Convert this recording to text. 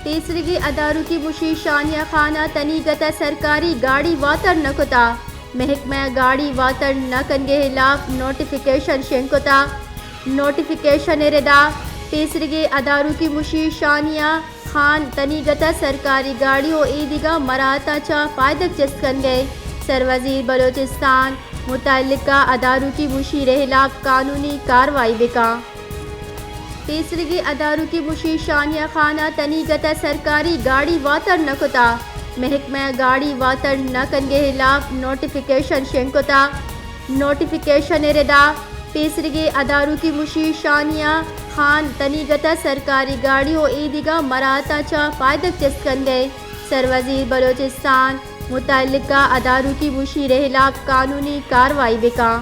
پیسریگیں اداروکی مشیر شانیہ خان ءَ تنیگت ءَ سرکاری گاڑی واتر نہ کتا، محکمہ ءَ گاڑی واتر نہ کنگے ہلاپ نوٹیفکیشن شنگ کتا۔ نوٹیفکیشن ءِ ردا پیسریگیں اداروکی مشیر شانیہ خان تنیگت ءَ سرکاری گاڑی و ایدگہ مراعتاں چہ پائدگ چست کنگے۔ سروزیر بلوچستان متعلقہ اداروکی مشیر ءِ ہلاپ قانونی کاروائی بکاں۔ پیسریگیں اداروکی مشیر شانیہ خان ءَ تنیگت ءَ سرکاری گاڑی واتر نہ کتا، محکمہ ءَ گاڑی واتر نہ کنگے ہلاپ نوٹیفکیشن شنگ کتا۔ نوٹیفکیشن ءِ ردا پیسریگیں اداروکی مشیر شانیہ خان تنیگت ءَ سرکاری گاڑی و ایدگہ مراعتاں چہ پائدگ چست کنگے۔ سروزیر بلوچستان متعلقہ اداروکی مشیر ءِ ہلاپ قانونی کاروائی بکاں۔